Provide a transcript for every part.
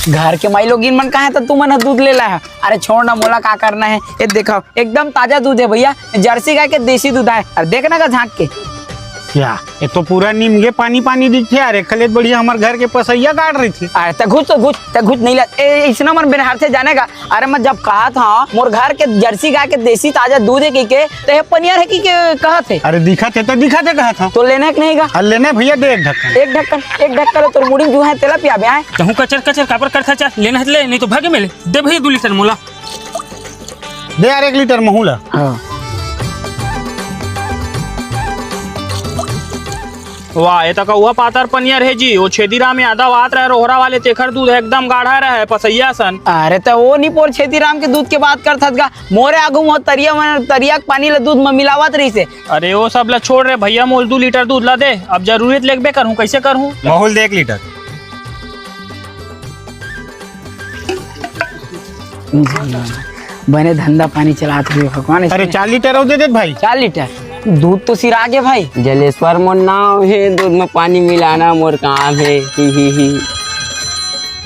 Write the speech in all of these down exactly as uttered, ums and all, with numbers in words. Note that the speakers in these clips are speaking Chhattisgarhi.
घर के माई लोगिन मन कहे त तुमन ह दूध ले लाय ह। अरे छोड़ ना, मोला का करना हे। ये देखव, एकदम ताजा दूध हे भैया, जर्सी गाय के देसी दूध आय। अरे देख ना गा झांक के। क्या? ये तो पूरा नीम के पानी पानी दिखथे यार। एखर ले बढ़िया हमर घर के पसैया गाड़ रहिथे। अरे त घुच तो घुच, त घुच नहीं ला। ए, अइसना मन बेनहारथे जाने का। अरे मैं जब कहत हंव, मोर घर के जर्सी गाय के देसी ताजा दूध हे कहिके, त ये पनियर हे कहिके कहत हे। अरे दिखत हे त दिखत हे कहत हंव। तो लेना हे कि नहीं गा? अरे लेना हे भैया, दे एक ढक्कन। एक ढक्कन, एक ढक्कन ल तोर मुड़ी में जो हे तेला पियाबे आय। तहूं कचर कचर काबर करथस? लेना हे त ले, नहीं तो भागे मेले। दे भैया दू लीटर मोला। दे यार एक लीटर महू ला। हाँ। वाह, ये तो कौआ पातर पनियर हे जी। वो छेदीराम यादव आत रहे रोहरा वाले, तेखर दूध एकदम गाढ़ा रहे, पसैया सन। अरे तो वो निपोर छेदीराम के दूध के बात करथस गा। मोरे आगू में वो तरिया में, तरिया के पानी ला दूध में मिलावत रहिसे। अरे वो सब ला छोड़ रे भैया, मोल दू लीटर दूध ला दे। अब जरूरत लेगबे करहूँ, कैसे करहूँ? महू ल दे एक लीटर। बने धंधा पानी चलात हुए भगवान। अरे इसने चार लीटर अउ दे देत भाई। चार लीटर? दूध तो सिरा गे भाई। जलेश्वर मोर नाव हे, दूध में पानी मिलाना मोर काम हे। ही, ही, ही।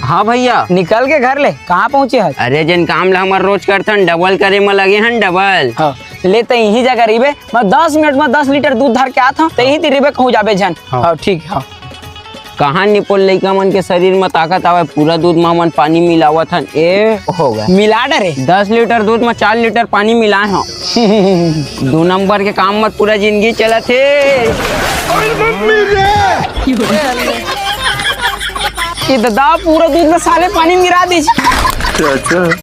हाँ भैया। निकल के घर ले, कहाँ पहुँचे हस? अरे जेन काम ला हमर रोज करथन, डबल करे में लगे हन, डबल। हाँ, ले त इही जगह रहिबे, मैं दस मिनट में दस लीटर दूध धर के आत हूँ, त इही ती रहिबे, कहूँ जाबे झन। हाँ। हाँ, ठीक, हाँ। कहाँ निपोर लइका मन के शरीर म ताकत आवय, पूरा दूध म हमन पानी मिलावत हन। ए हो गया। मिला डरे। दस लीटर दूध म चार लीटर पानी मिलाए हव। दू नंबर के काम म पूरा जिंदगी चलत हे। ये ददा पूरा दूध में साले पानी गिरा दीजिए।